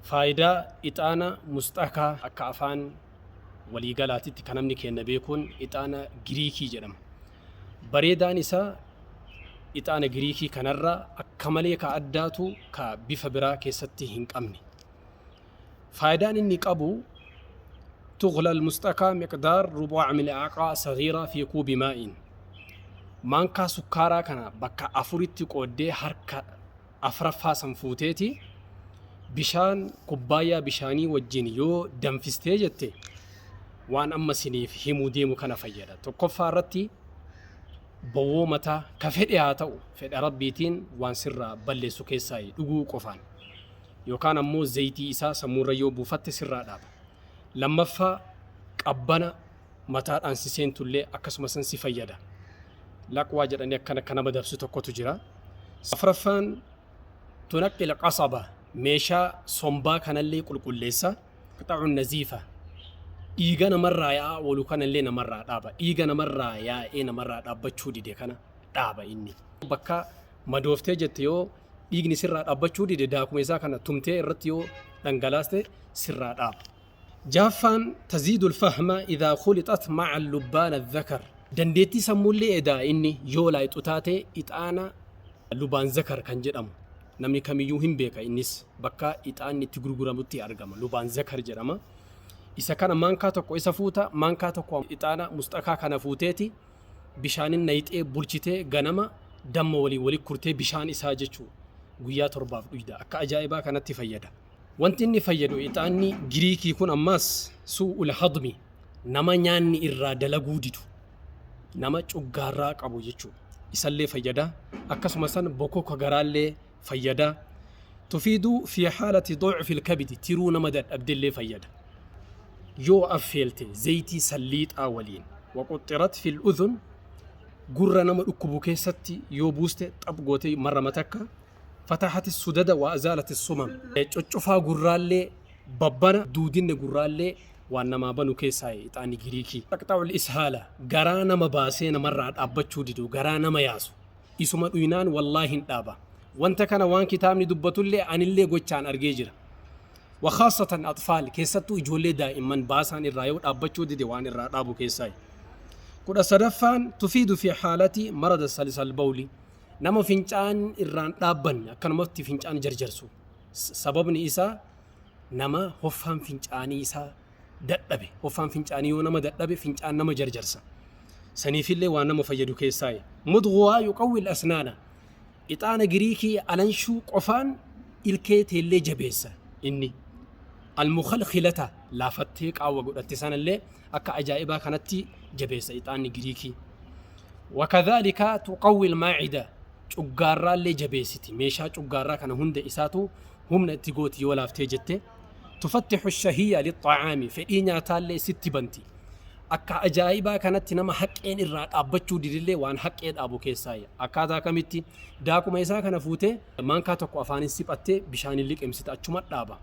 Faayidaa ixaana musxakaa akka afaan waliigalaatitti kan namni keenna beekuun ixaana Giriikii jedhama. Bareedaan isaa ixaana Giriikii kanarra akka malee ka addaatu ka bifa biraa keessatti hin qabne. Faayidaan inni qabu tughla al-musxakaa miqdaar rubu'a mil'aqaa saghiiraa fi kuubi maa'in. Maankaa sukkaaraa kana bakka afuritti qooddee harka afraffaa san fuuteeti bishaan kubbaayyaa bishaanii wajjin yoo danfistee jette waan amma siniif himuu deemu kana fayyada. Tokkoffaa irratti bowwoo mataa ka fedhe haa ta'u fedha Rabbiitiin waan sirraa balleessu keessaa dhuguu qofaan yookaan ammoo zayitii isaa sammuurra yoo buufatte sirraa dhaaba. Lammaffaa qabbana mataadhaan si seentullee akkasuma san si fayyada. Laqwaa jedhanii akkana akka nama dabsu tokkotu jira. Afraffaan tunaqqil qasaba meeshaa sombaa kanallee qulqulleessa. Qixa'uun naziifa dhiiga namarraa yaa'aa oolu kanallee namarraa dhaaba. Dhiiga namarraa yaa'ee namarraa dhaabbachuu dide kana dhaaba inni. Bakka madooftee jette yoo dhiigni sirraa dhaabbachuu dide daakuma isaa kana tumtee irratti yoo dhangalaaste sirraa dhaaba. Jahaffaan taziidul fahma idhaa khulixat ma'a lubbaana dhakar. Dandeettii sammuullee edaa inni yoo laayxu taate ixaana lubaan zakar kan jedhamu namni kamiyyuu hin beeka innis bakka ixaanni itti gurguramutti argama lubaan zakar jedhama. Isa kana maankaa tokko isa fuuta maankaa tokko ixaana musxakaa kana fuuteeti bishaanin nayxee bulchitee ganama damma waliin wali kurtee bishaan isaa jechuu guyyaa torbaaf dhuyda akka ajaa'ibaa kanatti fayyada. Wanti inni fayyadu ixaanni Giriikii kun ammaas suu'ul hadmi nama nyaanni irraa dalaguu didu nama cuggaarraa qabu jechuudha. Isallee fayyada. Akkasuma san bokoka garaallee fayyada. Tufiidu fi haalati du'fil kabidi tiruu nama dadhabdellee fayyada. Yoo affeelte zayitii salliixaa waliin waquxxirat fil udhun gurra nama dhukkubu keessatti yoo buuste xaph gootee marrama takka Fatahati sudada wa azaalati sumam. Cuccufaa gurraallee babbana duudinne gurraallee waan namaa banu keessaa ixaanni Giriikii. Taqxa'ul ishaala garaa nama baasee namarraa dhaabbachuu didu garaa nama yaasu isuma dhuynaan wallaahi hin dhaaba. Wanta kana waan kitaabni dubbatullee anillee gochaan argee jira. Wa khaasatan axfaal keessattuu ijoollee daa'imman baasaan irraa yoo dhaabbachuu dide waan irraa dhaabu keessaayi. 13ffaan tufiidu fi haalati marada salisal bawli. Nama fincaan irraan dhaabbanne akkanumatti fincaan jarjarsu. Sababni isaa nama hoffaan fincaanii isaa dadhabe. Hoffaan fincaanii yoo nama dadhabe fincaan nama jarjarsa. Saniifillee waan nama fayyadu keessaayi. Mudghuwaa yuqawwil asnaana. Ixaana Giriikii alanshuu qofaan ilkee teellee jabeessa inni. Almukhalkhilata laafattee qaawwa godhatte sanallee akka ajaa'ibaa kanatti jabeessa ixaanni Giriikii. Wakadhaalika tuqawwil maa'ida cuggaarraallee jabeessiti. Meeshaa cuggaarraa kana hunda isaatu humna itti gooti yoo laaftee jette. Tufattihu shahiyya lixxa'aami fedhii nyaataallee sitti banti. Akka ajaa'ibaa kanatti nama haqqeen irraa dhaabbachuu didillee waan haqqee dhaabu keessaayi. Akkaataa kamitti daakuma isaa kana fuutee maankaa tokko afaanin siphattee bishaaniin liqimsita achuma dhaaba.